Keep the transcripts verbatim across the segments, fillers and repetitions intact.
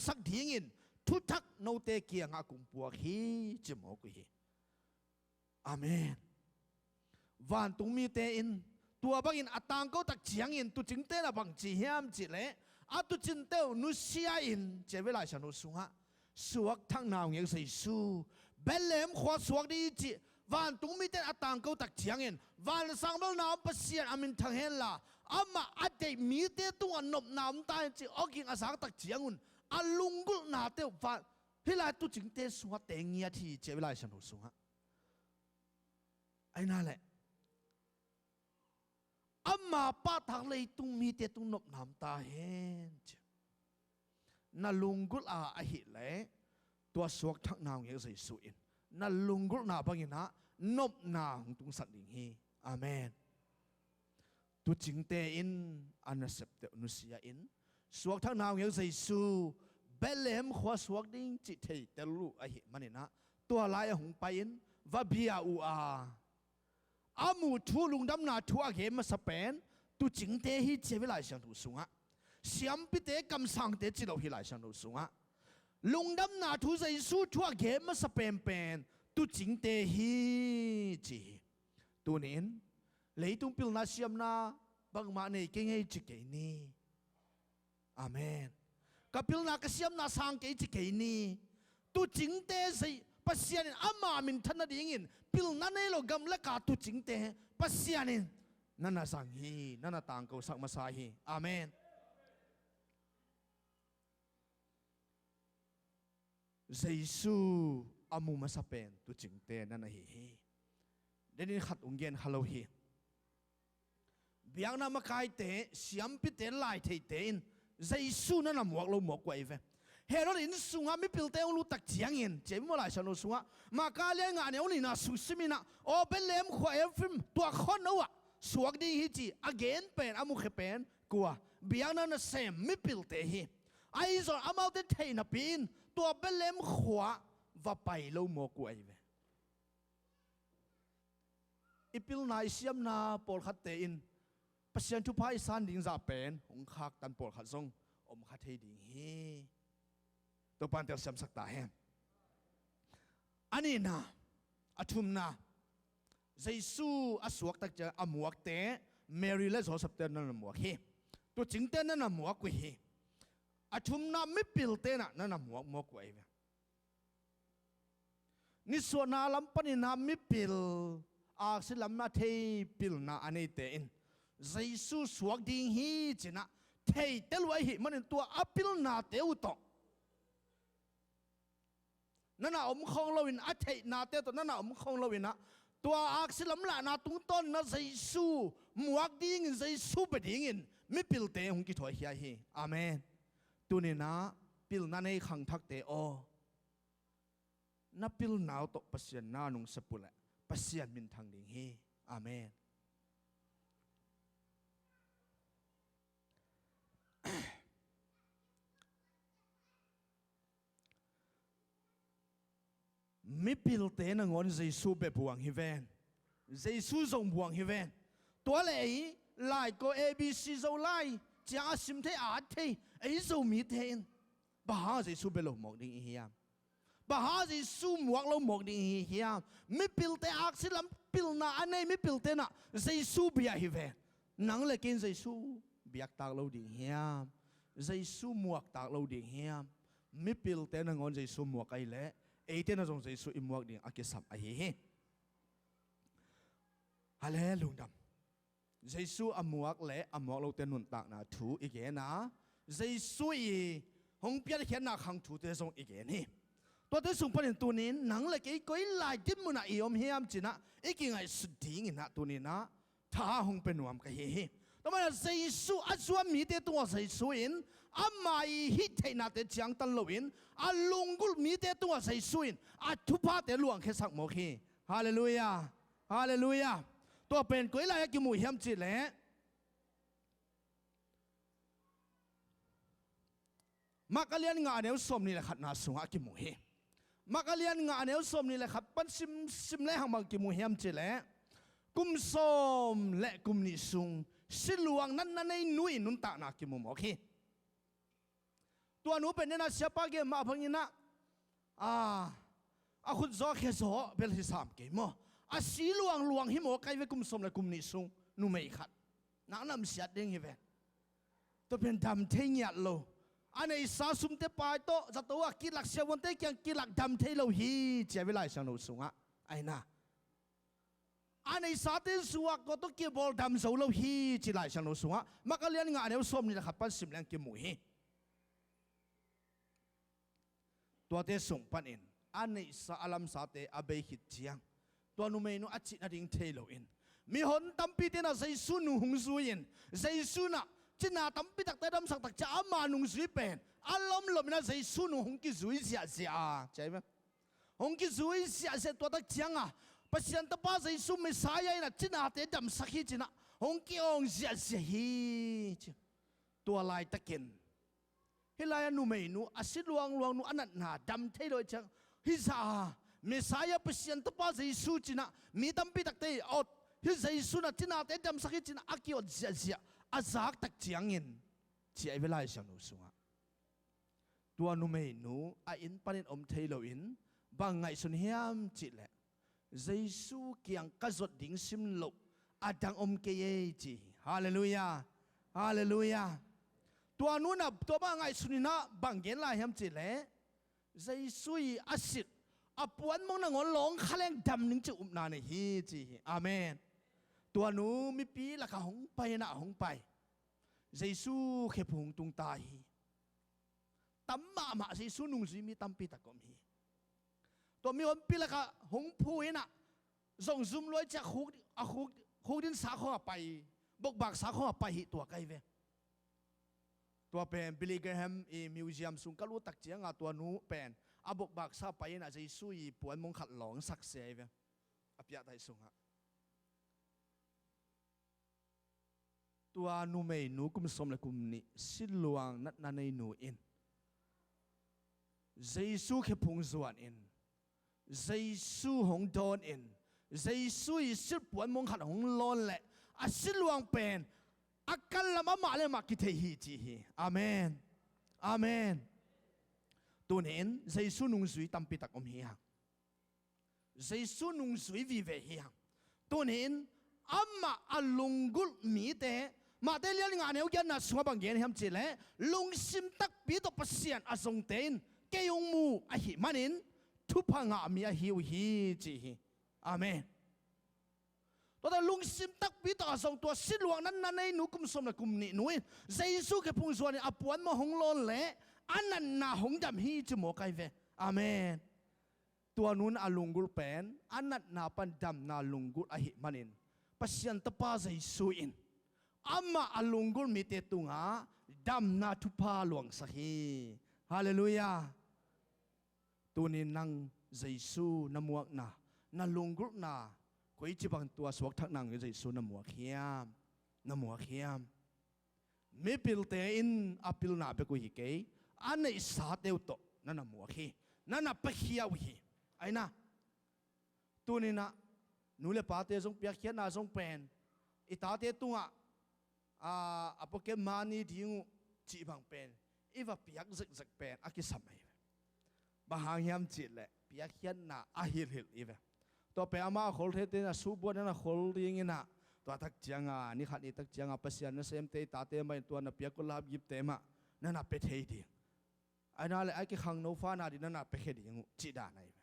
sak dingin thuthak note kiangah kong puak hi, ci mawk uh hi. Amen. Vantung mite in tua bangin a tangko tak ciangin tuucingte na bang ci hiam cih leh, a tuucinte uh nusia in, ci a ve Lai Siangtho sungah, suakthak naungek Jesu, Bethlehem khua suak ding hi cih vantung mite in a tangko tak ciangin, vansang bel na om Pasian a minthang henla, amah a deih mite tungah nopna om ta hen cih awging a zak tak ciangun, a lunggulhnate uh van, hih lai tuucingte sungah teng ngiat hi, ci a ve Lai Siangtho sungah. Ahi na leh, ama pahtak leitung mite tung nopna om ta hen, ci. Na lunggulh a ahih leh, tua suakthak naungek Jesu in na lunggulhna bangin ah nopna hong tungsak ding hi. Amen. Tuucingte in a nasepte uh nusia in, suakthak naungek Jesu Bethlehem khua suak ding cih theitel uh ahih manin ah, tua lai-ah hong pai-in va bia uh a, a muh thu, lungdamna thu a gen masa pen tuucingte hi, ci a ve Lai Siangtho sungah. Siampite, kamsangte ci lo hi Lai Siangtho sungah. Lungdamna thu, Jesu thu a gen masa penpen tuucingte hi, ci hi. Tuni-in, leitung pilna siamna bangmah nei kei ing ei ci kei ni. Amen. Ka pilna, ka siamna sang kei ci kei ni. Tuucingte, Pasian in ama minthan nadingin pilna nei lo gam le ka tuucingte Pasian in na na zang hi, na na tangkosak masa hi. Amen. Jesu a mu masa pen tuucingte na na hi hi. Denin khat hong gen kha lo hi. Biakna makaite, siampite, laitheite in Jesu na na muak lo mawk uh ahi ve. Herod inn sungah mipilte hong lut tak ciangin, ci a ve maw Lai Siangtho sungah, Marka lian nga, a neu nihna sung sim in ah, aw Bethlehem khua Ephraim, tua khuano ah suak ding hi ci a gen pen, a mukhia pen kua? Biakna nasem mipilte hi. Ahi zong amaute theih napi-in tua Bethlehem khua va pai lo mawk uh ahi ve. I pilna, i siamna pawlkhatte in Pasian thupha i san ding zah pen hong khaktan pawlkhat zong om kha thei ding hi. Topa'n telsiamsak ta hen. A nihna, a thumna, Jesu a suak tak ciang a muakte, Mary le Joseph te na na muak hi. Tuucingte na na muak uh hi. A thumna, mipilte na na na muak mawk uh ahi ve. Nisuahna lam panin ah mipil, aksi lam a thei pilna a neite in Jesu suak ding hi ci-in ah theitel uh ahih manin tua a pilnate uh tawh na na om khawng loin, a theihnate tawh na na om khawng loin ah, tua aksi lam lahna tungtawn in ah Jesu muak dingin, Jesu bia dingin mipilte hong kithawikhia hi. Amen. Tuni-in ah pilna nei khangthakte aw, na pilna uh tawh Pasian na nungsep uh leh Pasian minthang ding hi. Amen. Mipilte nangawn Jesu bia buang hi ven. Jesu zong buang hi ven. Tua leh ei Laiko A B C Zolai ciang a sim thei, a at thei ei Zomite in bang hang Jesu bia lo mawk ding i hiam? Bang hang Jesu muak lo mawk ding i hiam? Mipilte, aksi lam pilna a nei mipilte na Jesu bia hi ven. Nang le kei in Jesu biaktak lo ding hiam? Jesu muaktak lo ding hiam? Mipilte nangawn Jesu muak ahih leh eite na zong Jesu i muak ding a kisam ahi hi. Hallelujah. Jesu a muak le a muak lote nuntakna thu i gen a, Jesu i hong piankhiatna khang thute zong i gen hi. Tuate sung panin tuni-in nang le kei koi lai dinmun ah i om hiam ci-in ah i kingaihsut dingin ah tuni-in ah tha hong pia nuam ka hi hi. Tua manin ah Jesu a zuan mite tungah Jesu in ama i hih theihnate ciangtan loin a lunggulh mite tungah Jesu in a thuphate luangkhiasak mawk hi. Hallelujah. Hallelujah. Tua pen koi lai-ah kimu hiam cih leh Mark a lian nga, a neu sawmnih le khatna sungah a kimu hi. Mark a lian nga, a neu sawmnih le khat pan simsim le hang bang kimu hiam cih leh kum sawm le kum nih sung siluang natna nei nu i nuntakna kimu mawk hi. Tua nu pen nena siapa gen mah bangin ah, a, a khut zaw a khe zaw bel hi sam kei maw. A si luangluang hi maw, kai ve, kum sawm le kum nih sung numei khat. Nak namsiat ding hi ve. Tua pen dam thei ngiat lo. A neihsa sumte pai tawh zato a kilak, siavuante kiang kilak, dam thei lo hi, ci a ve Lai Siangtho sungah. Aina. A neihsate zuak, tua tawh kibawl dam zo lo hi, ci Lai Siangtho sungah Mark a lian nga, a neu sawm nih le khat pan sim leng kimu hi. Tuate sung panin a neihsa a lamsate a bei khit ciang, tua numeinu a cih nading thei loin, mihon tampite in ah Jesu nung hong zui-in, Jesu in ah cina tampi takte damsak tak ciang, ama nungzui pen a lomlomin ah Jesu nung hong kizui ziahziah a, ci a hi ve. Hong kizui ziahziah, tua tak ciang a Pasian Tapa Jesu Messiah in ah cinate damsak hi ci-in ah hong ki-awng ziahziah hi, ci. Tua laitakin hih lai-ah numeinu, a si luangluang nu, a natna dam thei lo ahih ciang, hih zah a Messiah Pasian Tapa Jesu ci-in ah mi tampi takte i awt, hih Jesu in ah cinate damsak hi ci-in ah a ki-awt ziahziah a zak tak ciangin, ci a hi ve Lai Siangtho sungah. Tua numeinu a inn panin om thei loin bang ngaihsun hiam cih leh, Jesu kiang ka zuat ding sim loh a dang om kei ei, ci hi. Halleluiah. Halleluiah. Tua nu in ah tua bang ngaihsun in ah bang gen lai hiam cih leh, Jesu i a sit, a puanmong nangawn lawng kha leng dam ning cih upna nei hi, ci hi. Amen. Tua nu mipi lakah hong pai in ah hong pai, Jesu khephung hong tung ta hi. Tam mahmah Jesu nungzui mi tampi tak om hi. Tua mihonpi lakah hong phu in ah, zong zum luai ciang khuk, a khuk, khukdin sa khawng a pai, bokbak sa khawng a pai hi, tua kai ve. Tua pen Billy Graham i museum sung ka lut tak ciang a, tua nu pen a bokbak sa pai in ah Jesu i puanmong khat lawng sak se a hi ve. A piaktaih sungah. Tua numeinu kum sawm le kum nih siluang natna nei nu in Jesu khephung zuanin, Jesu hong dawnin, Jesu i sit puanmong khat hong lawn leh a siluang pen a kan lam amah le amah kithei hi, ci hi. Amen. Amen. Tuni-in Jesu nungzui tampi tak om hi hang. Jesu nungzui vive hi hang. Tuni-in amah a lunggulh mite, Mate lian nga neu giatna sungah bang gen hiam cih leh, lungsim takpi tawh Pasian a zongte in kei hong mu ahih manin thupha ngah mi ahi uh hi, ci hi. Amen. Tuate lungsim takpi tawh a zong tua siluang natna nei nu kum sawm le kum nih nu in Jesu khephung zuanin a puanmong hong lawn leh a natna hong dam hi, ci mawk ai ve. Amen. Tua nu in a lunggulh pen a natna pan damna lunggulh ahih manin Pasian Tapa Jesu in amah a lunggulh mite tungah damna thupha luangsak hi. Halleluiah. Tuni nang Jesu na muakna, na lunggulhna, koici bang tua suakthakna ngei Jesu na muak hiam? Na muak hiam? Mipilte in a pilna bek uh hi kei, a neihsate uh tawh na na muak hi, na na piakhia uh hi. Aina, tuni-in ah nu le pate zong piakkhiatna zong pen i tate tungah a, a pocket money ding uh cih bang pen i va piak zekzek pen a kisam ahi ve. Bang hang hiam cih leh piakkhiatna a hilhhilh hi ve. Tua pen amah a khol theite in a suhbuat na na khol dingin ah, tua tak ciangah, ni khat ni tak ciangah Pasian nasemte, i tate mah in tua na piak uh lapgipte mah na na pia thei ding. Aina le a kikhangno fana ding na na piakhia ding uh cih dan ahi ve.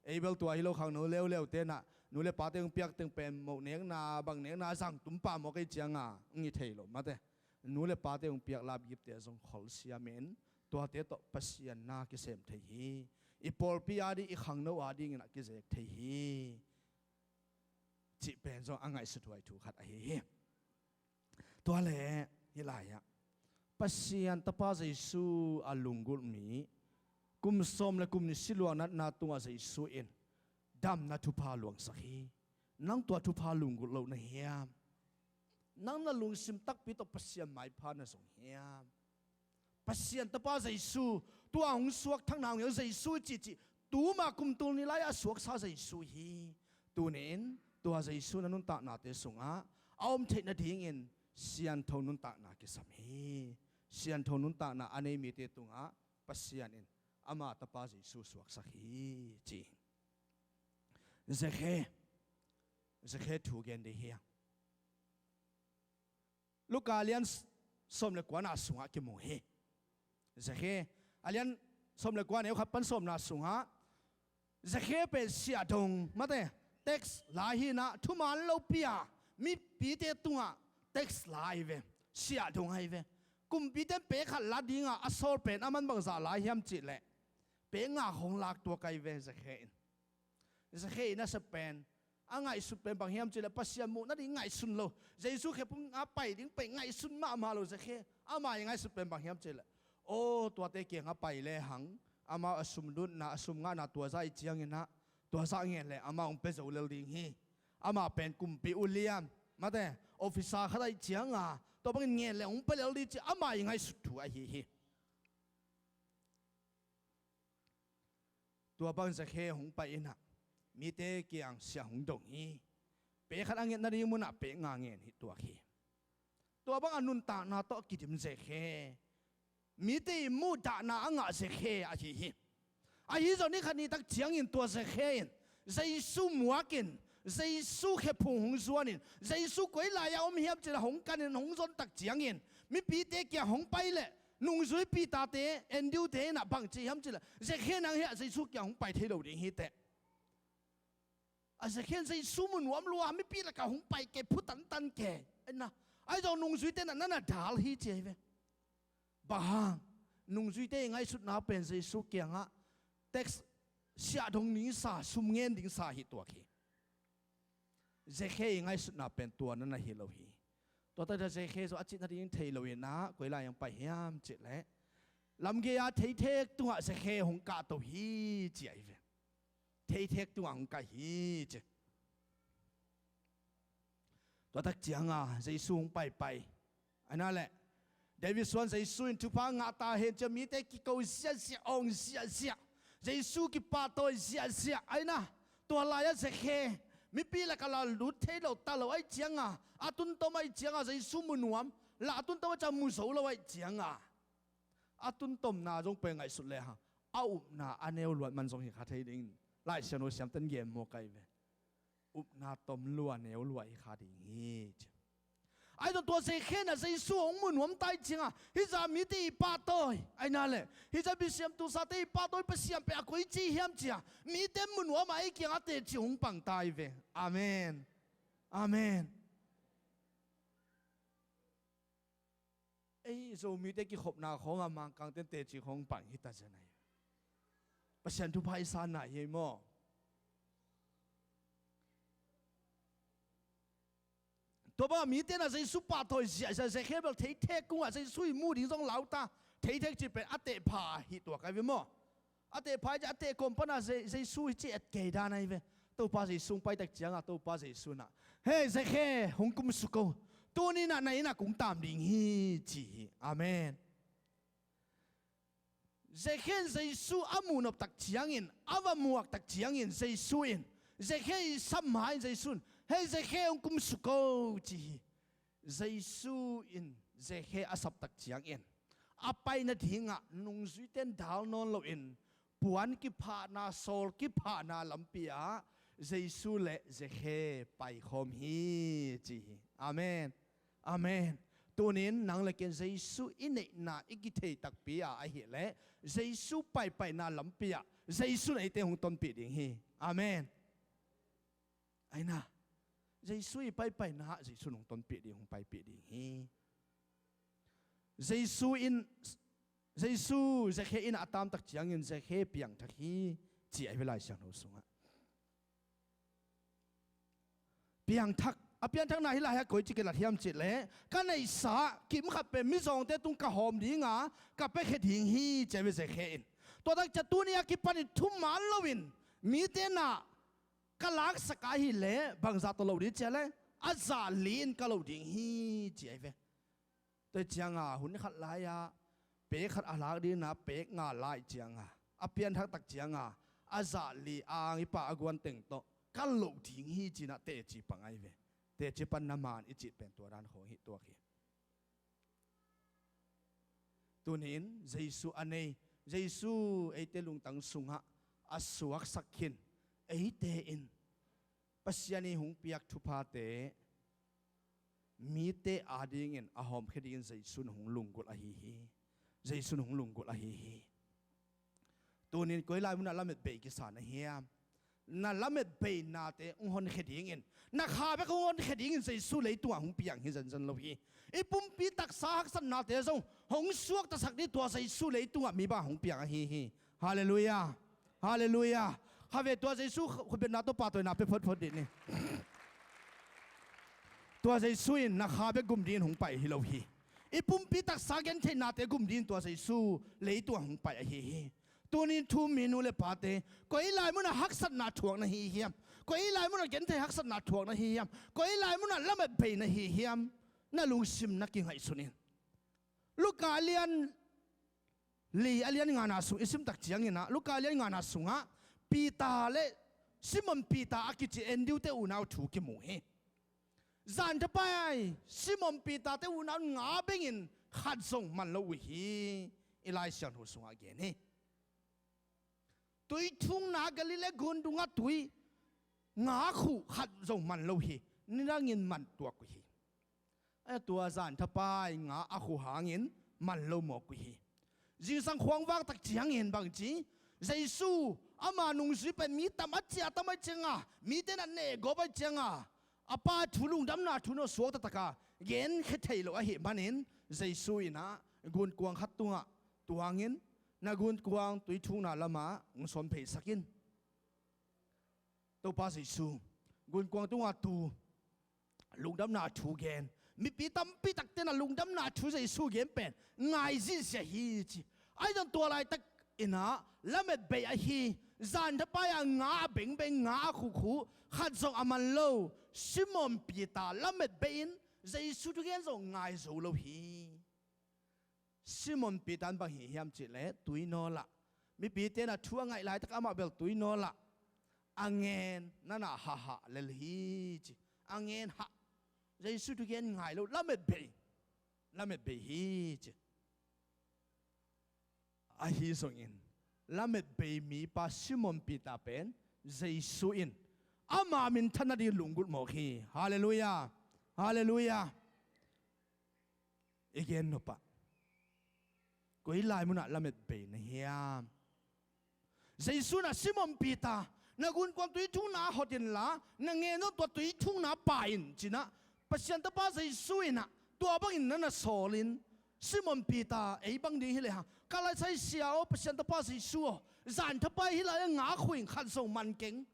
Ei bel tua hi lo, khangno leuleute in ah nu le pate hong piak teng pen moh nekna, bang nekna zang tum pah mawk ei ciangah hong hi thei lo mate. Nu le pate hong piak lapgipte zong khol siamin tuate tawh Pasian na kisem thei hi. I pawlpi a ding, i khangno a dingin ah kizek thei hi, cih pen zong a ngaihsuthuai thu khat ahi hi. Tua le hih lai-ah Pasian Tapa Jesu a lunggulh mi kum sawm le kum nih siluang natna tungah Jesu in damna thupha luangsak hi. Nang tua thupha lunggulh lo na hiam? Nang na lungsim takpi tawh Pasian maipha na zong hiam? Pasian Tapa Jesu, tua hong suakthakna hong ngeu Jesu i cihcih, tuma kum tul nih lai-ah a suaksa Jesu hi. Tuni-in tua Jesu na nuntaknate sungah a om theih nadingin siangtho nuntakna kisam hi. siangtho nuntakna a nei mite tungah Pasian in ama tapa Jesu suaksak hi ci. Zekhe, Zekhe thu gen ding hi hang. Luka a lian sawm le kuana sungah kimu hi. Zekhe a lian sawm le kua, neu khat pan sawmna sungah Zekhe pen siahdong, mate, tax la hi-in ah, thuman lopi-a mipite tungah tax la ahi ve. Siahdong ahi ve. Kumpite in pek khat la dingah a sawl pen aman bangzah la hiam cih leh pek nga khawng lak tuak ahi ve Zekhe in. Zekhe in a sep pen, a ngaihsut pen bang hiam cih leh Pasian muh nading ngaihsun lo. Jesu khephung a pai ding pen ngaihsun mahmah lo Zekhe. Ama i ngaihsut pen bang hiam cih leh, aw, tuate kiangah pai lehang amau a sum lutna, a sum ngahna tua zah ahih ciangin ah, tua zah ngen leh amah hong pia zo lel ding hi. Amah pen kumpi ulian, mate, officer khat ahih cianga tua bangin ngen leh hong pia lel ding ci, ama i ngaihsut thu ahi hi. Tua bang Zekhe hong pai in ah, mite kiang siang hong dong hi. Pek khat a ngetna ding munah pek nga ngen hi tuak hi. Tua bang a nuntakna tawh a kidim Zekhe, mite i muhdahna a ngah Zekhe ahi hi. Ahi zong ni khat ni tak ciangin tua Zekhe in Jesu muakin, Jesu khephung hong zuanin, Jesu koi lai-ah om hiam cih leh hong kanin hong zon tak ciangin, mipite kiang hong pai leh nungzuipi tate, Andrew-te in ah bang ci hiam cih leh, Zekhe, nang hiah Jesu kiang hong pai thei lo ding hi teh. A Zekhe in Jesu mu nuam lua, mipi lakah hong pai kei, phu tantan kei. Ahi na, ahi zong nungzuite in ah na na dal hi ci ahi ve. Bang hang? Nungzuite i ngaihsutna pen Jesu kiangah tax, siahdong ding sa, sum ngen ding sa hi tuak hi. Zekhe i ngaihsutna pen tua na na hi lo hi. Tua taktak Zekhe zong a cih nading thei lo in ah, koi lai-ah hong pai hiam cih leh, lamgei-a theithek tungah Zekhe hong kahto hi ci ahi ve. Theithek tungah hong kai hi ci. Tua tak cianga Jesu hong paipai. Ahi na leh, David suan Jesu in thupha ngah ta hen ci-a mite kiko ziahziah, awng ziahziah. Jesu kipahtawi ziahziah. Ahi na, tua lai-ah Zekhe, mipi lakah lah lut thei lo ta lo ahih cianga, a tuntom ahih cianga Jesu mu nuam, lah a tuntom ahih cianga mu zo lo ahih cianga, a tuntomna zong pen ngaihsut lehang a upna a neu luat man zong hi kha thei ding. Lai Siangtho siamte in gen mawk ahi ve. Upna tom lua, neu lua hi kha ding hi ci. Ahi zong tua Zekhe in ah Jesu hong mu nuam ta ahih cianga, hih zah mite i pahtawi, ahi na leh, hih zah misiam tusate i pahtawi Pasian pen a koici hiam ci-a mite mu nuam a, ei kiangah teci hong pang ta ahi ve. Amen. Amen. Ei Zomite kikhopna khawngah Mangkangte in teci khawng pang hi ta zen ahi. Pasian thupha i sanna hi ei maw? Tua bangah mite in ah Jesu pahtawi ziahziah, Zekhe bel theithek kungah Jesu i muh ding zong lau ta, theithek cih pen a tehpha hi tuak ahi ve maw? A tehpha hi ci, a tehkawm panah Je-, Jesu hi ci et kei dan ahi ve. Topa Jesu hong pai tak ciangah Topa Jesu in ah, "Hei Zekhe, hong kumsuk o. Tuni in ah na inn ah kong tam ding hi," ci hi. Amen. Zekhe in Jesu a muhnop tak ciangin, a va muak tak ciangin Jesu in, Zekhe i sam ma-in Jesu in, "Hei Zekhe, hong kumsuk o," ci hi. Jesu in Zekhe a sap tak ciangin a pai nadingah nungzuite in dal nawn loin puan kiphahna, sawl kiphahna lampi-ah Jesu le Zekhe paikhawm hi ci hi. Amen. Amen. Tunin nang le ken Jesu i neihna i kithei takpi-a ahileh Jesu paipaina lampi-ah Jesu in eite hong tonpih ding hi. Amen. Ahi na, Jesu i paipaina ah Jesu in hong tonpih ding, hong paipih ding hi. Jesu in, Jesu Zekhe inn ah a tam tak ciangin Zekhe piangthak hi ci ahi ve Lai Siangtho sungah. Piangthak, a piangthakna hih lai-ah koici kilat hiam cih leh, "Ka neihsa kim khat pen mizawngte tung ka hawm dinga ka piakhia ding hi," ci ahi ve Zekhe in. Tua tak ciang tuni a kipanin thuman loin mite in ah ka laksak ahileh bangzah tawh loh ding ci a leh, a zah li-in ka loh ding hi ci ahi ve. Tua cianga hun khat lai-ah pek khat a lak dingin ah pek nga la ahih cianga, a pianthak tak cianga a zah li ang i pa a guan teng tawh ka loh ding hi ci-in ah teci pang ahi ve. Teci panna man i cih pen tua dan khawng hi tuak hi. Tuni-in Jesu a nei, Jesu eite lungtang sungah a suaksak khin eite in Pasian ii hong piak thuphate mite adingin a hawmkhia dingin Jesu in hong lunggulh ahi hi. Jesu in hong lunggulh ahi hi. Tuni-in koi lai munah lametbei kisa na hiam? Na lametbeinate hong honkhia dingin, na kha bek hong honkhia dingin Jesu leitungah hong piang hi, zenzen lo hi. I pumpi taksa haksatnate zong hong suaktasak ding, tua Jesu leitungah mi bang hong piang ahi hi. Halleluiah. Halleluiah. Kha ve, tua Jesu khuabenna tawh pahtawina pia photphot dih ni. Tua Jesu in na kha bek gum dingin hong pai hi lo hi. I pumpi taksa gentheihnate gum dingin tua Jesu leitungah hong pai ahi hi. Tuni-in thu um mi nu le pate, koi lai munah haksatna thuak na hi hiam? Koi lai munah genthei haksatna thuak na hi hiam? Koi lai munah lametbei na hi hiam? Na lungsim na kingaihsun in. Luka a lian li, a lian ngana sung i simtak ciangin ah, Luka a lian ngana sungah Peter le Simon Peter a kici Andrew-te unau thu kimu hi. Zanthapai Simon Peter-te unau nga bengin khat zong man lo uh hi, i Lai Siangtho sungah gen hi. Tuithungna Galilee gun dungah tui nga khuh khat zong man lo hi, nidangin man tuak uh hi. A tua zanthapai nga a khuh hangin man lo mawk uh hi. Zingsang khuang vak tak ciangin bangci, Jesu ama nungzui pen mi tam a ciah tam ahih cianga, mite na nehgawp ahih cianga, a Pa thu lungdamna thu no suak taktaka genkhia thei lo ahih manin, Jesu in ah gunkuang khat tungah tuangin, na gunkuang tuithungna lamah hong sawn pheisak in. Topa Jesu, gunkuang tungah tu lungdamna thu gen, mipi tampi takte na lungdamna thu Jesu gen pen ngai zihziah hi ci. Ahi zong tua laitak in ah lametbei ahi, zanthapai-a nga a bengbeng, nga a khuhkhuh khat zong a man lo Simon Peter lametbei in Jesu thugen zong ngai zo lo hi. Simon Peter in bang hi hiam cihleh, tuinawlah, mipite na thu a ngaih laitak amah bel tuinawlah, a ngen na na hahah lel hi ci. A ngen hah, Jesu thugen ngai lo, lametbei, lametbei hi ci. Ahi zongin lametbei mipa Simon Peter pen Jesu in ama minthan nading lunggulh mawk hi. Halleluiah. Halleluiah. I gen nopah, koi lai munah lametbei na hiam? Jesu in ah, Simon Peter, na gunkuang tuithungna hot inla, na ngen zong tua tuithungna pah in ci-in ah, Pasian Tapa Jesu in ah tua bangin na na sawlin, Simon Peter, ei bang ding hi lehang, ka laisai sia aw, Pasian Tapa Jesu aw, zanthapai hih lai-ah nga khuh in khat zong man keng.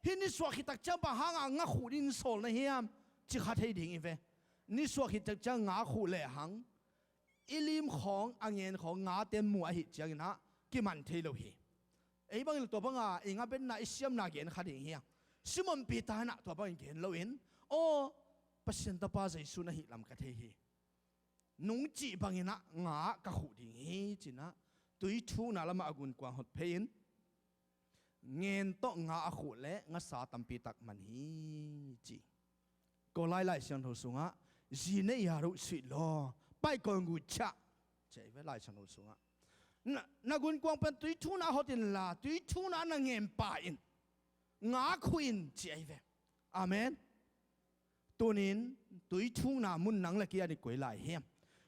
Hih nisuah khit tak ciang bang hanga nga khuh dingin sawl na hiam, ci kha thei ding hi ve. Nisuah khit tak ciang nga khuh lehang, i lim khawng, a ngen khawng, ngate mu ahih ciangin ah kiman thei lo hi. Ei bangin tua banga i nga benna, i siamna gen kha ding hi hang. Simon Peter in ah tua bangin gen loin, aw, Pasian Tapa Jesu na hih lam ka thei hi. Nung cih bangin ah nga ka khuh ding hi ci-in ah, tuithungna lamah a gunkuang hot phei-in, ngen tawh nga a khuh leh ngasa tampi tak man hi ci. Kawlai Lai Siangtho sungah, "Zi neih a ruh suih law, paih kawl ngut ciah," ci ahi ve Lai Siangtho sungah. Na, na gunkuang pen tuithungna hot inla, tuithungna na ngen pah in, nga khuh in ci ahi ve. Amen. Tunin tuithungna mun nang le kei a ding koi lai hiam?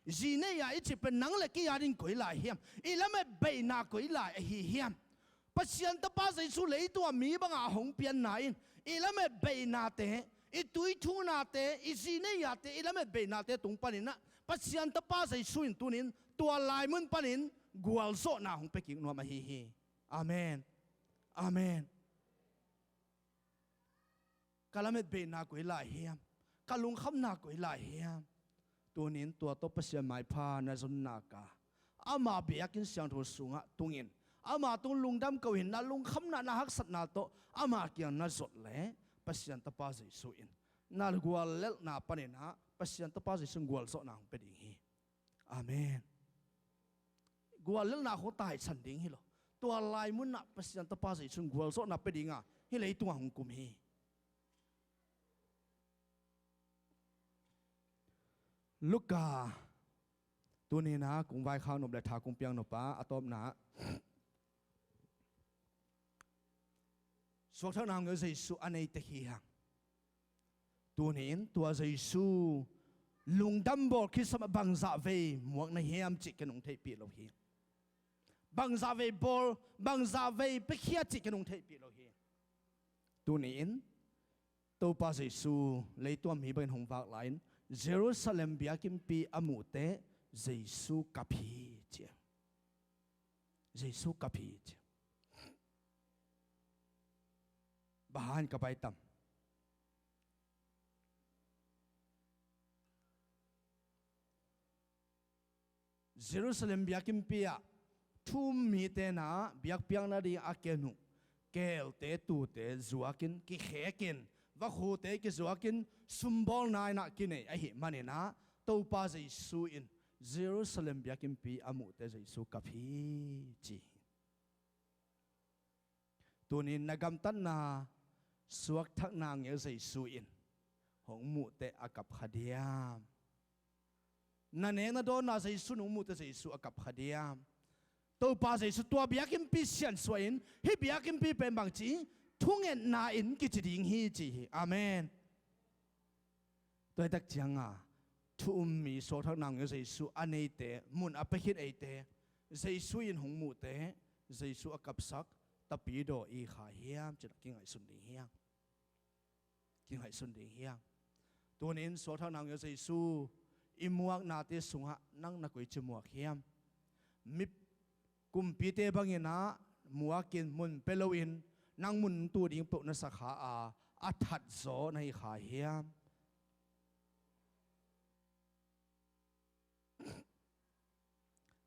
Zi neih a i cih pen nang le kei a ding koi lai hiam? I lametbeina koi lai ahi hiam? Pasian Tapa Jesu leitungah mi bangah a hong pianna in i lametbeinate, i tuithungnate, i zi neih ate, i lametbeinate tung panin ah Pasian Tapa Jesu in tunin tua lai mun panin gualzawhna hong pia kik nuam ahi hi. Amen. Amen. Ka lametbeina koi lai hiam? Ka lungkhamna koi lai hiam? Tunin tua tawh Pasian maipha na zon nak a, ama biakinn siangtho sungah tungin, ama tung lungdam ko-in, na lungkhamna, na haksatna tawh ama kiang na zot leh, Pasian Tapa Jesu in na guallelhna panin ah Pasian Tapa Jesu in gualzawhna hong pia ding hi. Amen. Guallelhna khawng taichan ding hi lo. Tua lai munah Pasian Tapa Jesu in gualzawhna pia dinga hih leitungah hong kum hi. Luka Tuni-in ah kong vaikhak nop le tha kong piak nop ah a tawpna ah, suakthakna ngeu Jesu a nei tek hi hang. Tuni-in tua Jesu lungdam bawl khit sam ah bangzah vei muak na hiam cih ken hong theihpih lo hi. Bangzah vei bawl, bangzah vei piakhia cih ken hong theihpih lo hi. Tuni-in Topa Jesu leitungah mi bangin hong vak lai-in Jerusalem biakinnpi a muhte Jesu kap hi ci. Jesu kap hi ci. Bang hang kap ai tam? Jerusalem biakinnpi ah thu um mite na biakpiakna ding a ken uh keelte, tuute zuakin, kikhekin, vakhute kizuakin, sumbawlna in ah kinei ahih manin ah Topa Jesu in Jerusalem biakinnpi a muhte Jesu kap hi ci hi. Tuni-in na gamtatna suakthakna ngeu Jesu in hong muhte a kap kha diam? Na nek na dawnna Jesu in hong muhte Jesu a kap kha diam? Topa Jesu tua biakinnpi siansuah in hih biakinnpi pen bangci thungetna inn kici ding hi ci hi. Amen. Tua hi tak ciangin thu um mi, suakthakna ngeu Jesu a neite, mun a pia khin eite, Jesu in hong muhte Jesu a kapsak tapidaw i hi kha hiam cih kingaihsun ding hi hang. Kingaihsun ding hi hang. Tuni-in suakthakna ngeu Jesu i muaknate sungah nang na koici muak hiam? Mi kumpite bangin ah muakin, mun pia loin, nang mun tu ding peuh na sa kha a, a that zaw na hi kha hiam?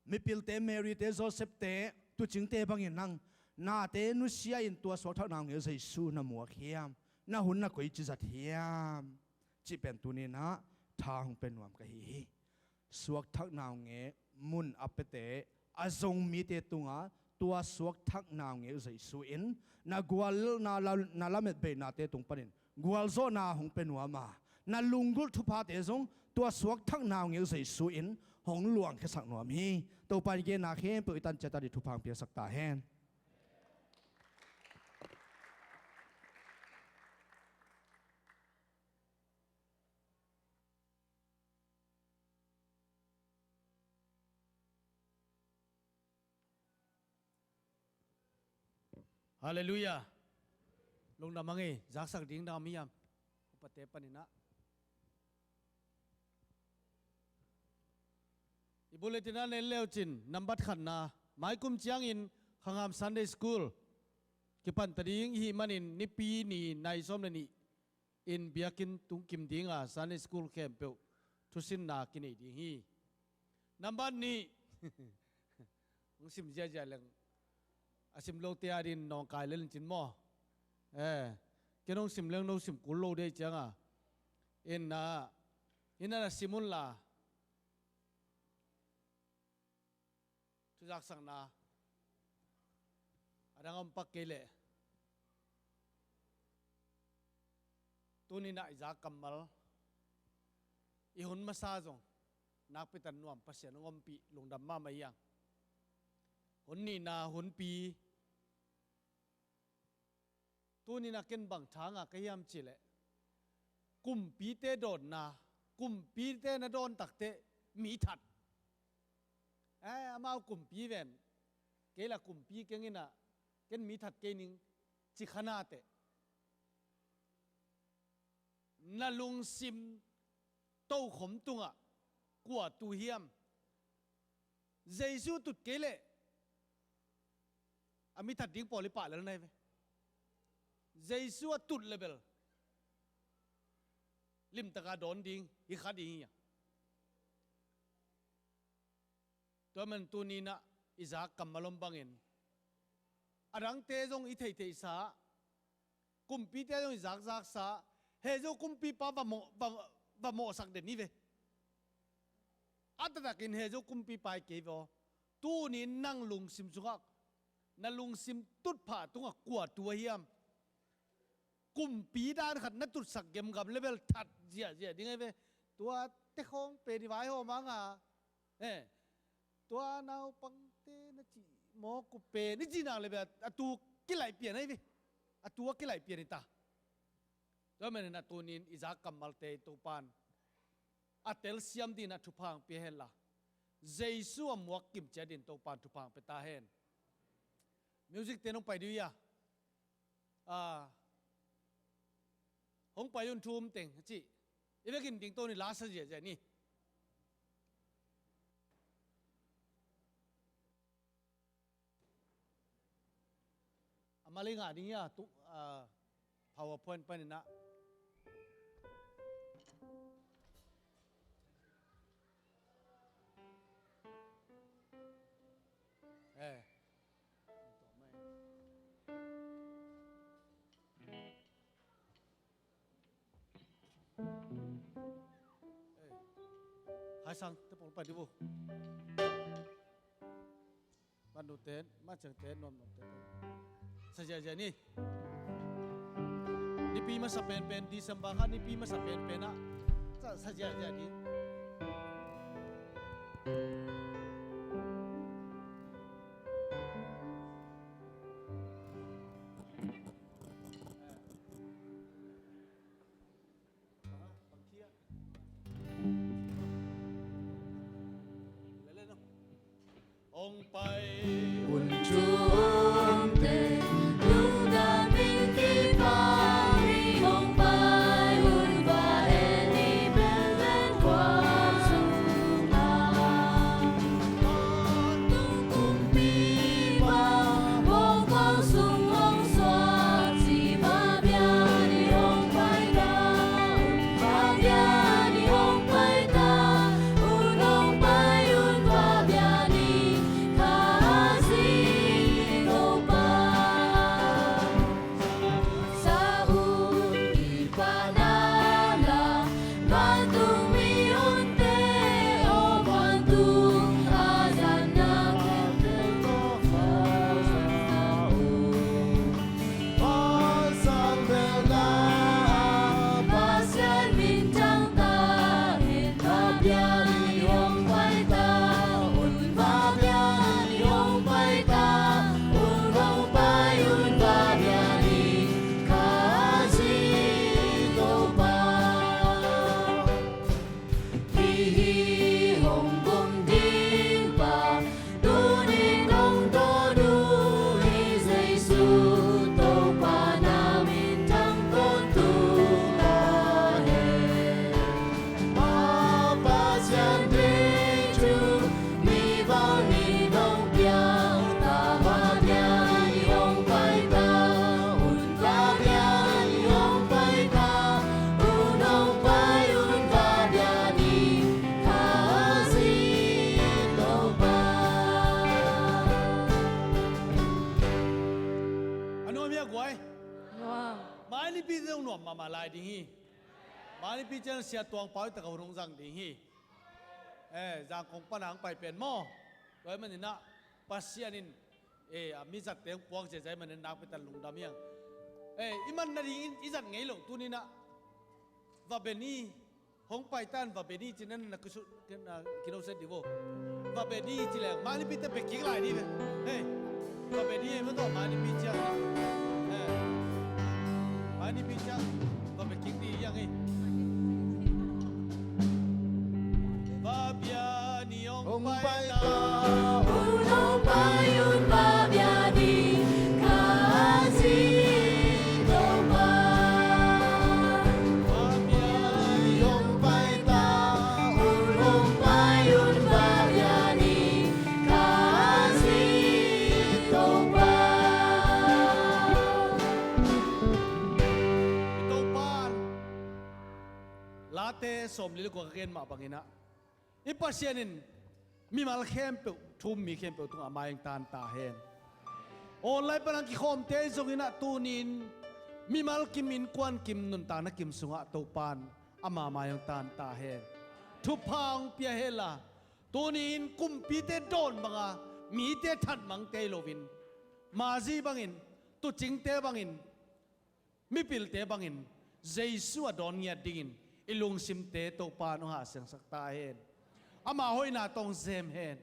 Mipilte, Mary-te, Joseph-te, tuucingte bangin nang nate nusia in tua suakthakna ngeu Jesu na muak hiam? Na hun na koici zat hiam? Cih pen tuni-in ah tha hong pia nuam ka hi hi. Suakthakna ngeu mun a piate, a zong mite tungah tua suakthakna ngeu Jesu in na gual, na la-, na lametbeinate tung panin gualzawhna hong pia nuam a, na lunggulh thuphate zong tua suakthakna ngeu Jesu in hong luangkhiasak nuam hi. Topa in genna khempeuh i tan ciat a ding thupha hong piaksak ta hen. Halleluiah. Lungdam hang ei, zaksak ding dang om hiam? Upate panin ah. I bulletin ah na en le uh cin, nambat khatna, maikum ciangin Khangam Sunday School kipan ta ding i hih manin Nipi ni nai sawm le nih in biakinn tung kim ding a, Sunday School khempeuh thusinna kinei ding hi. Nambat nih, hong sim ziahziah leng a sim lote a ding nawngkai lel in cin maw? Eh, ken hong sim leng no sim kul lo dei ciangin, in na, in na sim un la. Thu zaksakna a dang om pak kei leh, tuni-in ah i zak kammal, i hun masa zong nakpi tak nuam, Pasian hong ompih, lungdam mahmah hi hang. Hun nihna, hunpi. Tuni-in ah ken bang tha ngah ka hiam cih leh, kumpite dawnna, kumpite na dawn takteh mi that. Eh, amau kumpi ven, kei lah kumpi keng in ah, ken mi that kei ning, ci kha na teh, na lungsim tokhom tungah kua tu hiam? Jesu tut kei leh a mi that ding pawl i pah lel na hi ve. Jesu a tut leh bel limtakin dawn ding hi kha ding hi a. Tua man tuni-in ah i zak kammal om bangin, a dangte zong i theihtheihsa, kumpite zong i zakzaksa, Hezo kumpipa va mawh, va, va mawhsak den hi ve. A taktakin Hezo kumpipa hi kei ve aw. Tuni-in nang lungsim sungah, na lungsim tutphah tungah kua tu a hiam? Kumpi dan khat na tutsak gemgam leh bel that ziahziah ding ahi ve. Tua te khawng pen i vaihawm hang a, eh, tua naupangte na cih mawk uh pen i cih nak le bia a tu kilaih pian ahi ve. A tu a kilaih pian hi ta. Tua manin a tunin i zak kammalte Topan a telsiam dingin a thupha hong pia hen la, Jesu a muak kim ciat dingin Topan thupha hong pia ta hen. Music te nong pai dih uh ia. Ah, hong pai un thu um teng a cih. I vekin dingto ni, la sa ziahziah ni. A mali ngah ding ia tu, ah, PowerPoint panin ah. Eh. Eh. Hai sang te pong pai di bo. Ban du ten, ma chang ten, nuam nuam ten. Sa ziahziah ni. Nipi masa penpen, December kha nipi masa penpen ah. Sa, sa ziahziah ni. Hong pai un. A nuam hia guai? Nuam. Mai nipi zong nuam mahmah lai ding hi. Mai nipi ciang Sia Tuang Pau i tak a hun hong zang ding hi. Eh, Zangkong pan a hong pai pen maw. Tua ahih manin ah Pasian in, eh, a mi zatte hong puak ziahziah ahih manin nakpi tak lungdam hi hang. Eh, i man nadingin i zat ngei lo tuni-in ah va be ni. Hong pai tan va be ni ci-in na kisu, na kinoset dih vo. Va be ni ci leng mai nipi te be kik lai dih ve. Hei, va be ni ei maw tawh mai nipi ciang. Hei, mai nipi ciang va be kik dih hi hang ei. Va bia ni hong pai ta. Late sawmli le kua ka gen mah bangin ah, i Pasian in mimal khempeuh, thu um mi khempeuh tungah a mai hong tan ta hen. Online pan hong kikhawmte zongin ah tuni-in mimal kim, innkuan kim, nuntakna kim sungah Topan ama mai hong tan ta hen. Thupha hong pia hen la, tuni-in kumpite dawn banga mite thatmangte hi loin, mazi bangin, tuucingte bangin, mipilte bangin Jesu a dawn ngiat dingin i lungsimte Topan hong hahsiangsak ta hen. Ama hoihna tawh hong zem hen.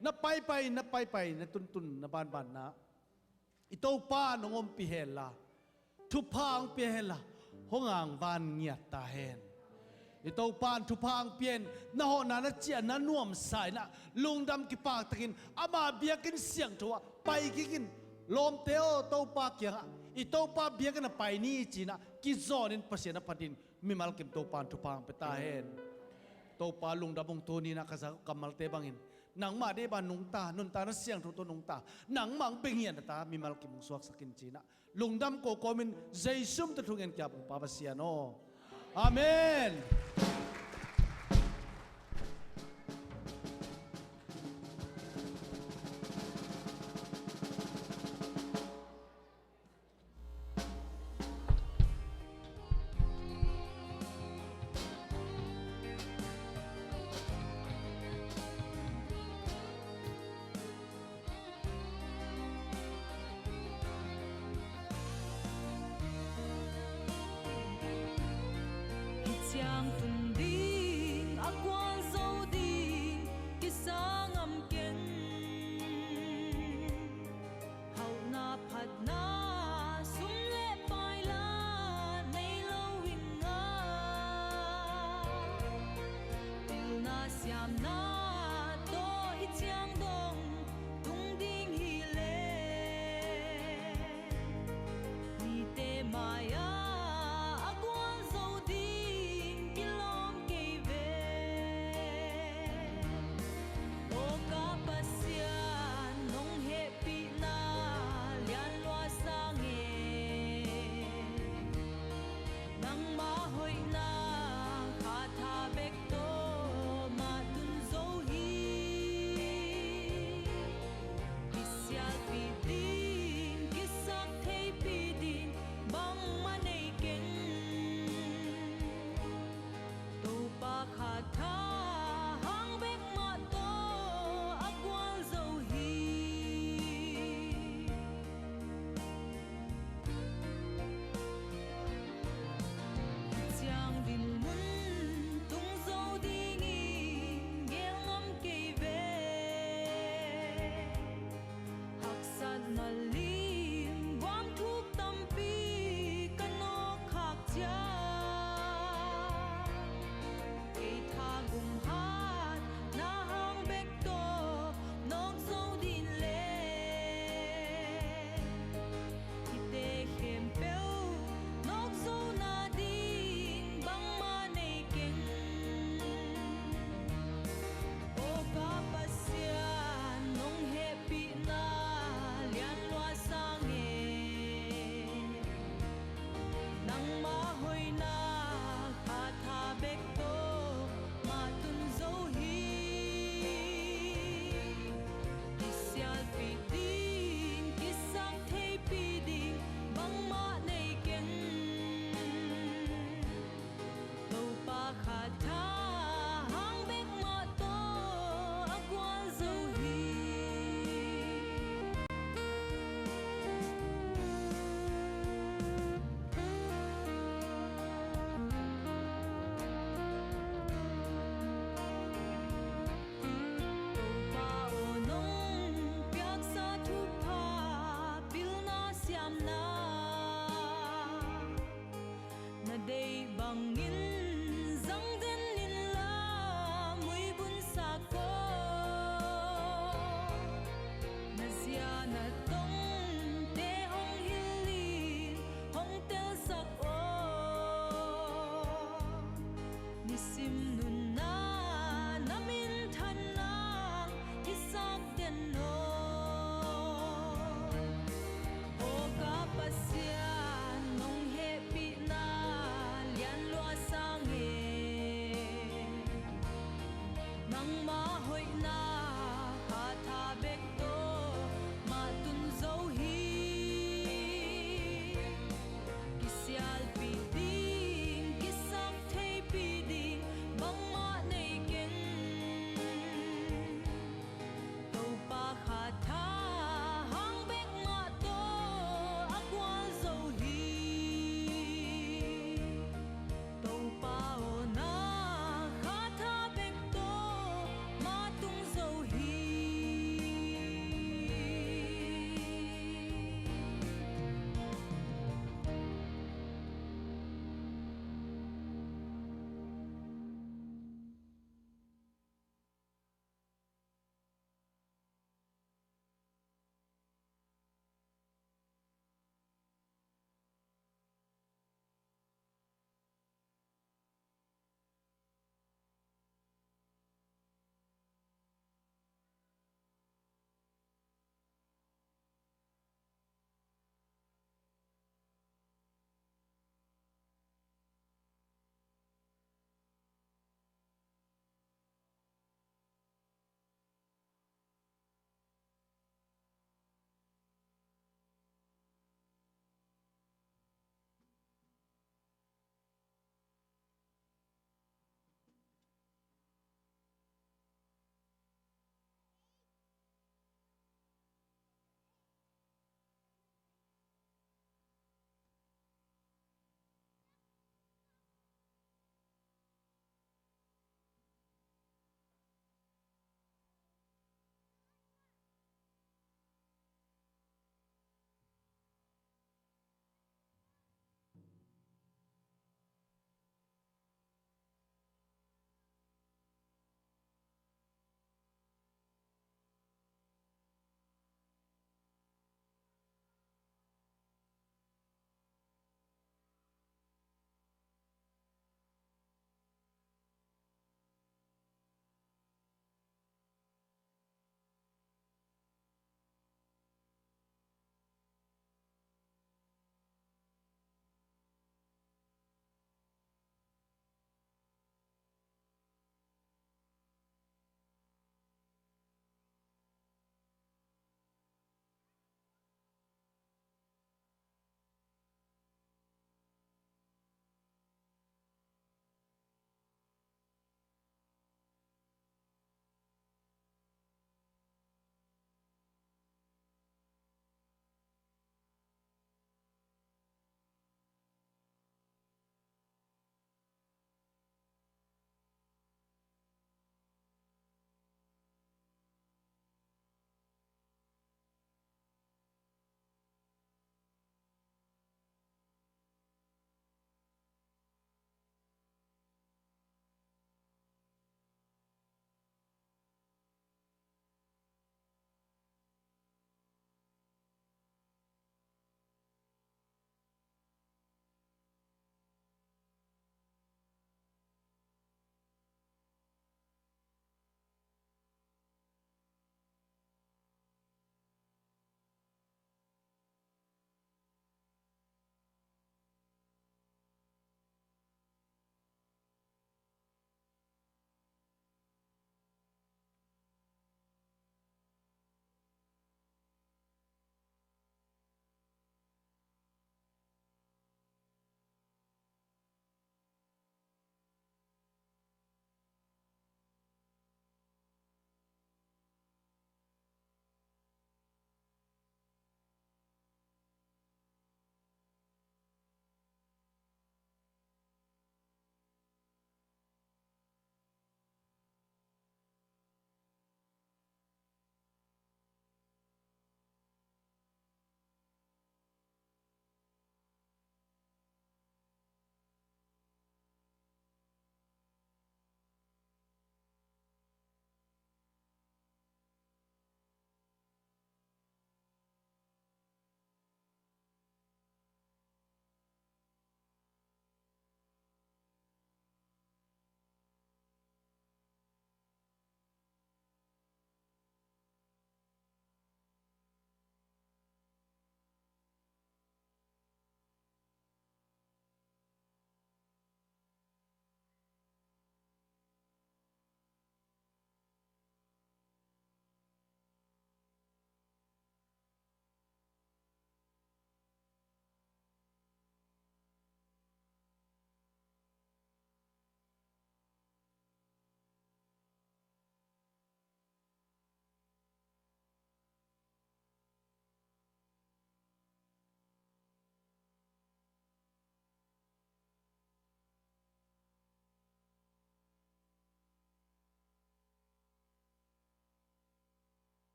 Na paipai, na paipai, na tuntun, na banbanna i Topa nong ompih hen la, thupha hong pia hen la, hong angvan ngiat ta hen. I Topa in thupha hong pia in, na hawhna na ciahna nuamsa in ah, lungdam kipaktakin ama biakinn siangtho ah pai kik in. Lawmte aw, Topa kiangah i Topa biakinn ah pai ni ci-in ah kizawnin Pasian a phatin mimal kim Topa in thupha hong pia ta hen. Topa lungdam ung. Tuni in ah ka za kammalte bangin nangmah deih bang nungta, nuntakna siangtho tawh nungta, nangmah hong bia ngiat na ta mimal kim hong suaksak in ci-in ah lungdam ko kawmin Jesu min tawh thungen kia pungpa Pasian aw. Amen. Hih ciang tun ding a gualzo ding kisa ngam keng. Hauhna phatna sum le pai la nei lo in ah, pilna siamna tawh hih ciang dong tung ding hi leh, mite mai-ah a gualzo ding kilawm kei ve. Aw ka Pasian, nong hehpihna lian lua sang e. Nangmah hoihna kha tha bek tawh mah tun zo hi. Kisialpih ding, kisak theipih ding bangmah nei keng. Topa kha tha hang bek mah tawh a gualzo hi. Hih ciang dinmun tung zo dingin geel ngam kei ve. Haksatna lim buang thuk tampi ka nawk khak ciang, kei thagum hatna hang bek tawh nawk zo ding leh, hihte khempeuh nawk zo nading bangmah nei keng. Aw ka Pasian, nong hehpihna lian lua sang e. Nangmah hoihna kha tha bek tawh mah tun zo hi. Kisialpih ding, kisak theipih ding bangmah nei keng. Topa kha tha hang bek mah tawh a gualzo hi. Topa aw, nong piaksa thupha, pilna siamna, na deih bangin zang den inla, muibun sak aw. Na zia na